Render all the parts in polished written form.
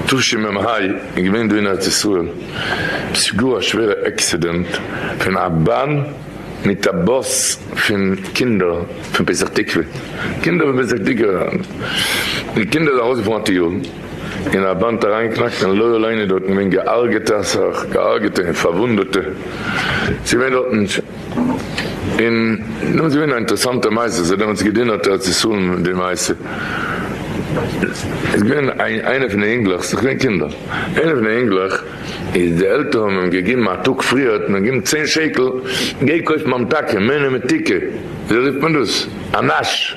תשמ ה איז געווען דא אין ארץ ישראל עפעס גאר א שווערע עקסידענט פון א באן מיט א באס פון קינדער פון פתח תקווה, קינדער פון פתח תקווה, די קינדער זענען ארויסגעפארן א טיול און א באן האט אריינגעקנאקט און לא עלינו איז דארטן געווען געהארגעטע אסאך געהארגעטע און פארוואונדעטע, ס'איז געווען דארטן און דעמאלטס איז געווען א אינטערעסאנטע מעשה, ס'האט דעמאלטס געדינערט ארץ ישראל די מעשה, איז געווען איינער פון די אינגלעך, ס'איז געווען קינדער, איינער פון די אינגלעך איז די עלטערן האבן אים געגעבן א טאג פריער האט מען געגעבן צען שקל, גיי קויף ממתקים, מיני מתיקה, וויאזוי רופט מען דאס? א נאש.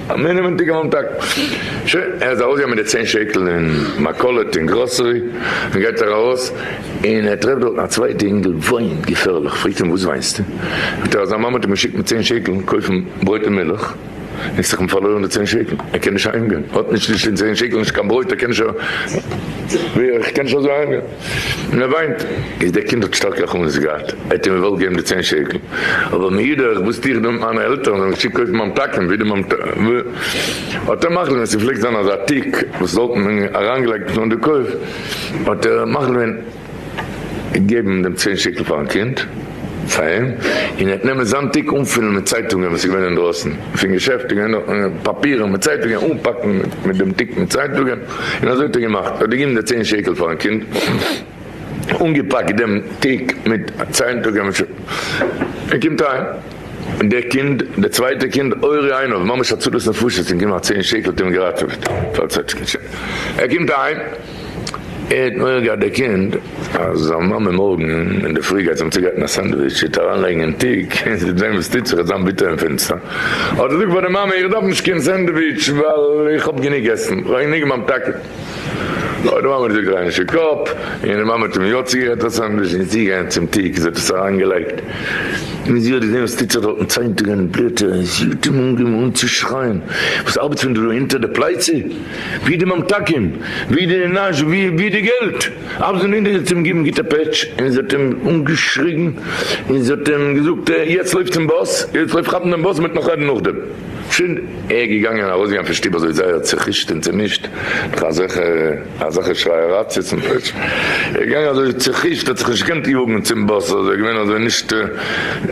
א מינימום ממתק. שוין, ער איז ארויסגעגאנגען מיט די צען שקל אין מכולת אין גראסערי, און גייט ער ארויס, און ער טרעפט דארטן א צווייטע אינגל וויינט געפערליך, פרעגט אים וואס וויינסטו? זאגט ער אז זיין מאמע האט אים געשיקט מיט צען שקל קויפן ברויט און מילך, און ס'איז אים פארלוירן די צען שקל, ער קען נישט אהיימגיין, האט נישט נישט די צען שקל נישט קיין ברויט, ער קען נישט איך קען נישט אזוי אהיימגיין, און ער וויינט. איז דער קינד האט שטארק רחמנות געהאט, ער האט אים געוואלט געבן די צען שקל, אבער מאידך וואס טו איך דא מיט מיינע עלטערן, זיי האבן געשיקט קויפן ממתקים, ווי די ממתקים, האט ער מחליט געווען, ס'פלעגט זיין אזא תיק וואס דארטן מען אריינגעלייגט נאר די קויף, האט ער מחליט געווען געבן דעם צען שקל פארן קינד, פאר אים, און ער האט נעמען זיין תיק אנפילן מיט צייטונגען וואס איז געווען אינדרויסן פון געשעפט, איז געווען פאפירן מיט צייטונגען, אנפאקן מיט דעם תיק מיט צייטונגען, און אזוי האט ער געמאכט, ער האט געגעבן די צען שקל פארן קינד. אנגעפאקט דעם תיק מיט צייטונגען און קומט אהיים, און דער קינד, דער צווייטער קינד, אורי עיניו, ממש הצלת נפשות, אים געבן א צען שקל האט אים געראטעוועט, ער קומט אהיים, ער האט מורא געהאט דער קינד אז זיין מאמע מארגן אינדערפרי גייט זי אים צוגרייטן א סענדוויטש, זי וועט אריינלייגן אין תיק, און זי וועט זען וואס טוט זיך, עס וועט זיין ביטער און פינסטער, האט ער געזאגט פאר די מאמע, איך דארף נישט קיין סענדוויטש ווייל איך האב גענוג עסן, איך האב גענוג ממתקים. האט די מאמע געזאגט דריי נישט די קאפ, און די מאמע האט אים יא צוגעגרייט א סענדוויטש, און זי געגאנגען צום תיק, זי האט עס אריינגעלייגט, און זי האט געזען וואס טוט זיך דארטן, צייטונגען און בלעטער, און זי האט אים אנגעהויבן אנצושרייען, וואס ארבעטסטו דא אונטער די פלייצע? ווי די ממתקים? ווי די נאש? ווי די געלט? ארבעטסט דא אונטער? זי האט אים געגעבן גוטע פעטש, און זי האט אים אנגעשריגן, און זי האט אים געזאגט, יעצט לויף צום באס, יעצט לויף כאפן דעם באס, מ'וועט נאך רעדן נאכדעם. שוין ער געגאנגען ארויסגעגאנגען פון שטוב אזוי זייער צוחישט און צומישט, נאך אזעלכע אזעלכע שרייעראציעס און פעטש, ער איז געגאנגען אזוי צוחישט, האט זיך נישט געקענט יאגן צום באס, אזוי געווען אזוי נישט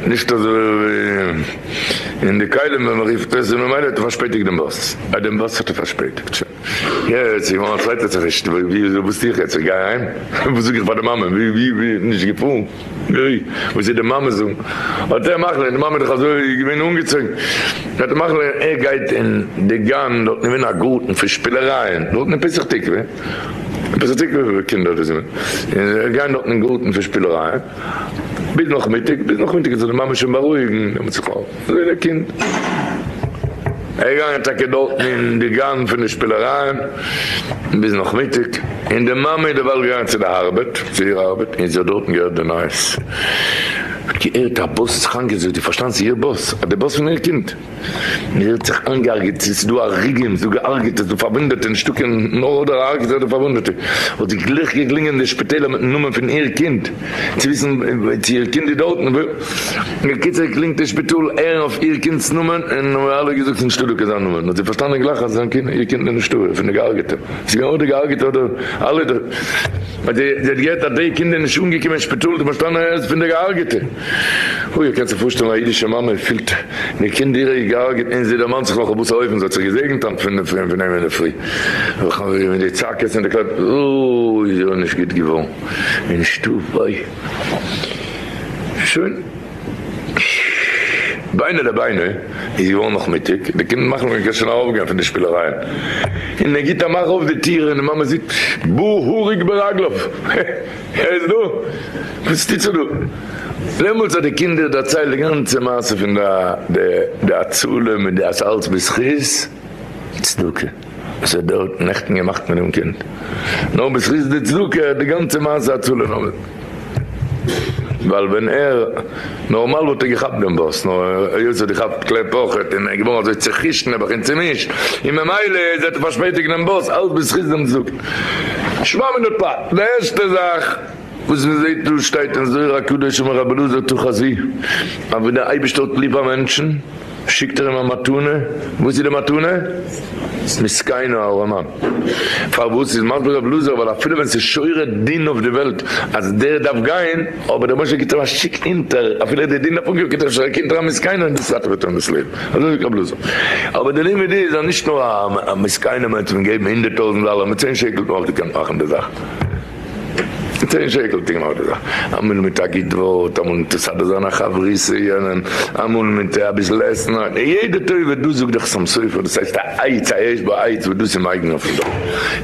נישט אזוי אין די כלים ווי מען רופט עס, און ממילא האט ער פארשפעטיגט דעם באס, אה דעם באס האט ער פארשפעטיגט, שוין יעצט איז געווארן א צווייטע צוחישט, ווי וואס טו איך יעצט, איך גיי אהיים? וואס זאג איך פאר די מאמע, ווי ווי ווי נישט געפארן? אוי, וואס וועט די מאמע זאגן? האט ער מחליט, די מאמע איז דאך אזוי געווען אנגעצויגן, האט ער מחליט ער גייט אין די גן, דארטן איז געווען א גארטן פון שפילערייען, דארטן אין פתח תקווה, אין פתח תקווה ווי קינדער דא זענען, און זיי גייען דארטן אין גארטן פון שפילערייען, ביז נאכמיטאג, ביז נאכמיטאג זאל די מאמע שוין בארואיגן, דעמאלטס זיך אויף, אזוי דער קינד. ער איז געגאנגען טאקע דארטן אין די גן פון די שפילערייען ביז נאכמיטאג, און די מאמע איז דערווייל געגאנגען צו די ארבעט, צו איר ארבעט, און זי האט דארטן געהערט די נייעס. זי האט געהערט א באס האט זיך איינגעזאגט, זי האט פארשטאנען ס'איז איר באס, אז די באס פון איר קינד. און זי האט זיך איינגעהרגעט, ס'איז דא הרוגים, ס'איז דא געהרגעטע, ס'איז דא פארוואונדעטע, נישטא קיין נאר אדער הרגעטע אדער פארוואונדעטע. האט זי גלייך געקלינגען אין די שפיטעלער מיטן נאמען פון איר קינד, צו וויסן צו איר קינד איז דארטן. בקיצור קלינגט אין שפיטאל הערן אויף איר קינד'ס נאמען און האבן אלע געזאגט ס'איז נישטא דא קיין זיין נאמען האט זי פארשטאנען גלייך אז זיין קינד איר קינד איז נישטא פון די געהארגעטע ס'איז געווען אדער געהארגעטע אדער אלע די האט זי האט געהערט אז די קינד איז נישט אנגעקומען אין שפיטאל האט זי פארשטאנען ער איז פון די געהארגעטע אוי איר קענט זיך פארשטעלן א אידישע מאמע פילט די קינד אירע איז געהארגעט און זי דערמאנט זיך נאך אויף וואס א אופן זי האט זיך געזעגנט היינט פון פון אים אינדערפרי מיט די צעקות און די קלעפ אוי איז איר נישט גוט געווארן אין שטוב אוי. שוין. ביינע לביינע איז געווארן נאכמיטאג, די קינדער מאכן ווען קען שוין ארויפגיין פון די שפילערייען, און ער גיט א מאך אויף די טיר און די מאמע זעט בא הרוג ברגליו, ער איז דא, וואס טוט זיך דא? דעמאלטס האט די קינדער דערציילט די גאנצע מעשה פון די הצלה מיט די אז אלץ בזכות צדקה. וואס האט דארט נעכטן געמאכט מיט דעם קינד, נאר בזכות די צדקה די גאנצע מעשה הצלה נאר ווייל ווען ער נארמאל וואלט ער געכאפט דעם באס נאר היות ער האט געכאפט קלעפ אויכעט און ער איז געווארן אזוי צוחישט נעבעך און צומישט און ממילא איז ער האט ער פארשפעטיגט דעם באס אלץ בזכות דעם צדקה. שמע מינה פ. די ערשטע זאך וואס מען זעט דא שטייט אין זוהר הקדוש אמר רבי אלעזר תא חזי אז ווען דער אייבערשטער האט ליב א מענטשן. שיקט ער אים א מתנה, וואס איז די מתנה? מסכן הארעמאן. פארוואס איז מסביר רב אלעזר ווייל אפילו ווען ס'איז שורה דין אויף די וועלט אז דער דארף גיין, אבער דער משה גיט אים א שיק אונטער, אפילו די דין דארף אנגיין גיט ער א שיק אונטער א מסכן און דאס ראטעוועט אים דאס לעבן. אזוי זאגט רב אלעזר. אבער די לימוד איז אז נישט נאר א מסכן מיינט מען געבן 100,000 דאלער, מיט צען שקל האט מען אויך געקענט מאכן די זאך. צען שקל טוהן אויך די זאך. אמאל מיט א גוט ווארט, אמאל מיט מסדר זיין א חברותא יענעם, אמאל מיט אביסל עסן, יעדע טובה, דאס זאגט דער חתם סופר, דאס הייסט א עץ, א יש בו עץ, וואס דאס איז מגן אויפן דור.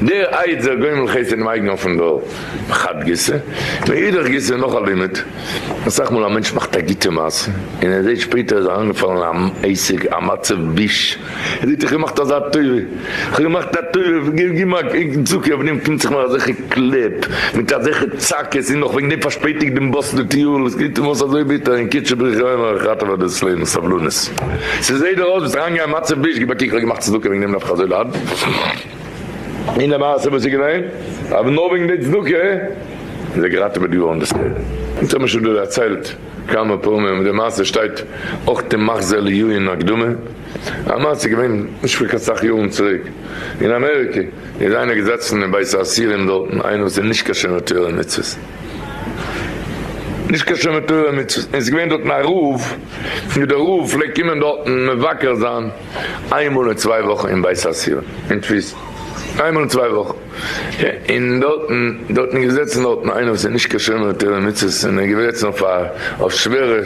דער עץ דער גומל חסד איז מגן אויפן דור. מחד גיסא. מאידך גיסא נאך א לימוד, אסאך מאל א מענטש מאכט א גוטע מעשה, און ער זעט שפעטער איז אריינגעפאלן אין א עסק, א מצב ביש, ער זאגט איך האב געמאכט אזא טובה, איך האב געמאכט א טובה, גיב מיר א צדקה, אויף דעם קומט זיך מיר אזעלכע קלעפ, מיט אזעלכע צעקות, און נאך וועגן דעם פארשפעטיגט דעם באס די טיול, עס קוקט אים אויס אזוי ביטער, און קודשא בריך הוא אומר איך ראטעווע דאס לעבן, סבלנות. ס'זעט דיר אויס ביסט אריינגעגאנגען אין מצב ביש, גיב א קוק איך האב געמאכט צדקה וועגן דעם דארף איך אזוי ליידן. און די מעשה וואס איז געווען, אז נאר וועגן די צדקה איז ער געראטעוועט געווארן דאס לעבן. אונז האבן שוין דא דערציילט כמה פעמים, די מעשה שטייט אויך אין מחזה אליהו אין הקדמה, א מעשה איז געווען נישט פאר קיין סאך יארן צוריק, אין אמעריקע איז איינער געזעצן אין בית האסירים דארטן, איינער וואס איז נישט קיין שומר תורה ומצוות, נישט קיין שומר תורה ומצוות, און עס איז געווען דארטן א רב, און דער רב פלעגט קומען דארטן מבקר זיין איינמאל אין צוויי וואכן אין בית האסירים אין תפיסה, איינמאל אין צוויי וואכן, און דארטן דארטן איז געזעצן דארטן איינער וואס איז נישט קיין שומר תורה ומצוות, און ער איז געזעצן אויף א אויף שווערע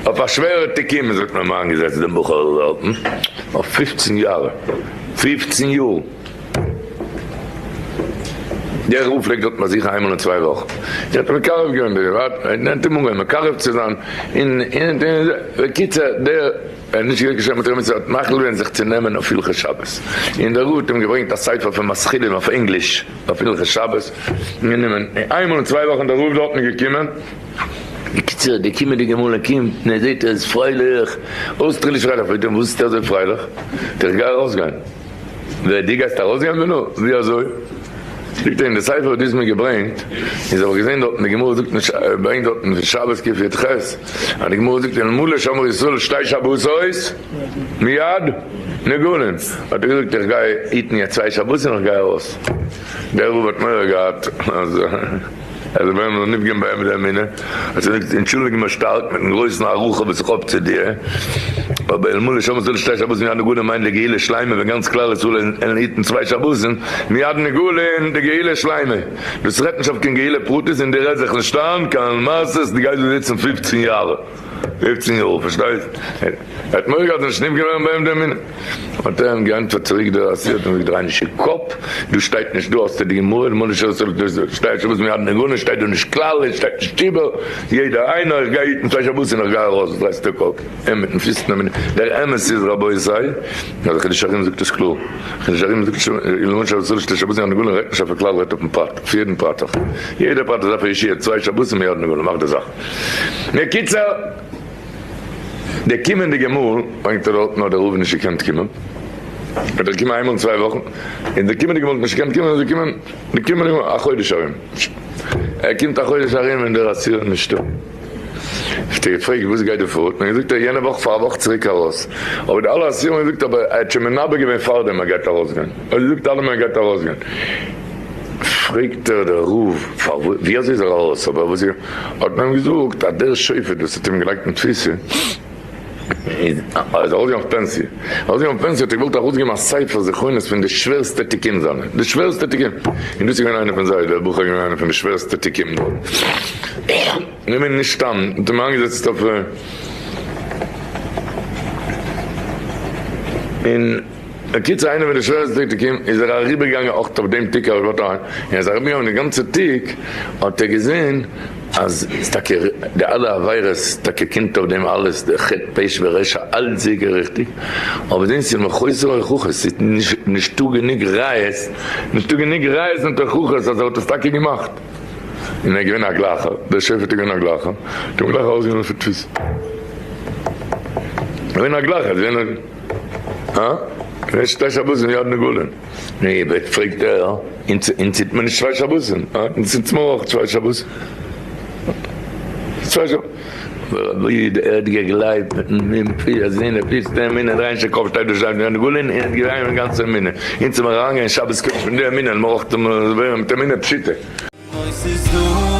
אויף א שווערע תיקים אזוי האט מען אים איינגעזעצט דעם בחור'ל דארטן אויף פופצן יאר, פופצן יאר. דער רב פלעגט דארט באזוכן איינמאל אין צוויי וואכן, ער האט אים מקרב געווען, ער האט אים אנגעהויבן מקרב צו זיין, און און בקיצור דער. ער איז נישט געווען קיין שומר תורה ומצוות, האט מחליט געווען זיך צו נעמען אויף הלכות שבת, און דער רב האט אים געברענגט א ספר פון משכילים אויף ענגליש אויף הלכות שבת, און גענומען, און איינמאל אין צוויי וואכן דער רב דארטן געקומען, בקיצור די קומענדיגע מאל ער קומט און ער זעט ער איז פרייליך, אויסטערליש פרייליך, פרעגט אים וואס ביסטו אזוי פרייליך? זאגט ער איך גיי ארויסגיין. ווער דו גייסט ארויסגיין פון דא? ווי אזוי? זאגט ער אין די ספר וואס דו האסט מיר געברענגט, איז האב איך געזען דארטן די גמרא זאגט נישט, ברענגט דארטן פון שבת קי"ח, אז די גמרא זאגט אלמלא שמרו ישראל שתי שבתות מיד נגאלין, האט ער געזאגט איך גיי היטן יעצט צוויי שבתים און איך גיי ארויס, דער רב האט מורא געהאט אז. אז ווען מען זאל נפגם בהם די אמונה, האט ער געזאגט, אנטשולדיג מיר שטארק מיטן גרויסן הערכה וואס איך האב צו דיר, אבער אלמלא שמרו ישראל שתי שבתים מיד נגאלין מיינט די גאולה שלימה ווען גאנץ כלל ישראל וועלן היטן צוויי שבתים מיד נגאלין די גאולה שלימה, דאס רעדט נישט אויף קיין גאולה פרטית און דו רעדסט זיך נישט איין קיין מעשות, דו גייסט דא זיצן פופצן יאר. פופצן יאר, פארשטייסט? ער האט מורא געהאט נישט נפגם ווערן ביי אים די אמונה. האט ער אים געענטפערט צוריק דער אסיר האט אים געזאגט דריי נישט אין קאפ, דא שטייט נישט דא האסטו די גמרא אלמלא שמרו ישראל שתי שבתים מיד נגאלין שטייט דא נישט כלל עס שטייט נישט איבער יעדער איינער איך גיי היטן צוויי שבתים און איך גיי ארויס וואס דרייסטו קאפ אים מיטן פיסטן אמונה דער אמת איז רבותי אז דער חידושי הרי"ם זאגט עס קלאר חידושי הרי"ם זאגט אלמלא שמרו ישראל שתי שבתים מיד נגאלין רעדט נישט אויפן כלל רעדט אויפן פרט אויף יעדן פרט אויף יעדער פרט איז אויף א ישיבה צוויי שבתים מיד נגאלין מאך די זאך. בקיצור, די קומענדיגע מאל ברענגט ער דארטן האט דער רב נישט געקענט קומען, האט ער געקומען איינמאל אין צוויי וואכן, און די קומענדיגע מאל האט נישט געקענט קומען איז ער געקומען די קומענדיגע מאל א חודש ארום, ער קומט א חודש ארום און דער אסיר איז נישטא, האט ער געפרעגט וואס גייט דא פאר, האט מען געזאגט ער איז יענע וואך פאר א וואך צוריק ארויס, אבער די אלע אסירים האבן געזאגט אבער ער האט שוין מנבא געווען פארדעם ער גייט ארויסגיין, ער האט געזאגט אלעמען ער גייט ארויסגיין. פרעגט ער דער רב פארוואס ווי אזוי איז ער ארויס אבער וואס האט מען אים געזאגט אז דער שופט וואס האט אים געלייגט אין תפיסה איז ארויסגעגאנגען אויף פענסיע, ארויסגעגאנגען אויף פענסיע האט ער געוואלט ארויסגעבן א ספר זכרונות פון די שווערסטע תיקים זיינע, די שווערסטע תיקים, און דאס איז געווען איינע פון זיי, דער בחור איז געווען איינע פון די שווערסטע תיקים דארט, נעם אים נישט סתם, האט אים איינגעזעצט אויף און. בקיצור איינער פון די שווערסטע תיקים איז ער אריבער געגאנגען אויך אויף דעם תיק אויף און ער איז אריבער געגאנגען די גאנצע תיק האט ער געזען אז טאקע די אלע עבירות טאקע קומט אויף דעם אלעס די חטא פשע ורשע אלץ זיכער ריכטיג אבער דאס איז מחוסר הוכחות ס'איז נישטא גענוג ראיות נישטא גענוג ראיות און הוכחות אז ער האט עס טאקע געמאכט און ער איז געווען א גלייכער דער שופט איז געווען א גלייכער האט אים גלייך ארויסגענומען פון תפיסה געווען א גלייכער געווען. הא? ווער שתי שבתים מיד נגאלין? נו, פרעגט ער, אונז טוט מען נישט צוויי שבתים, הא? אונז טוט מען אויך צוויי שבתים. צוויי שבתים. ער האט געגלייבט אז אין די אמונה דריי נישט די קאפ שטייט דא שטייט דא גולן און האט געגלייבט מיט גאנצע אמונה אונז זאל מיר אריינגיין שבת קודש מיט די אמונה און מ'ברויך ווערן מיט אמונה פשוטה. אוי ס'איז דא.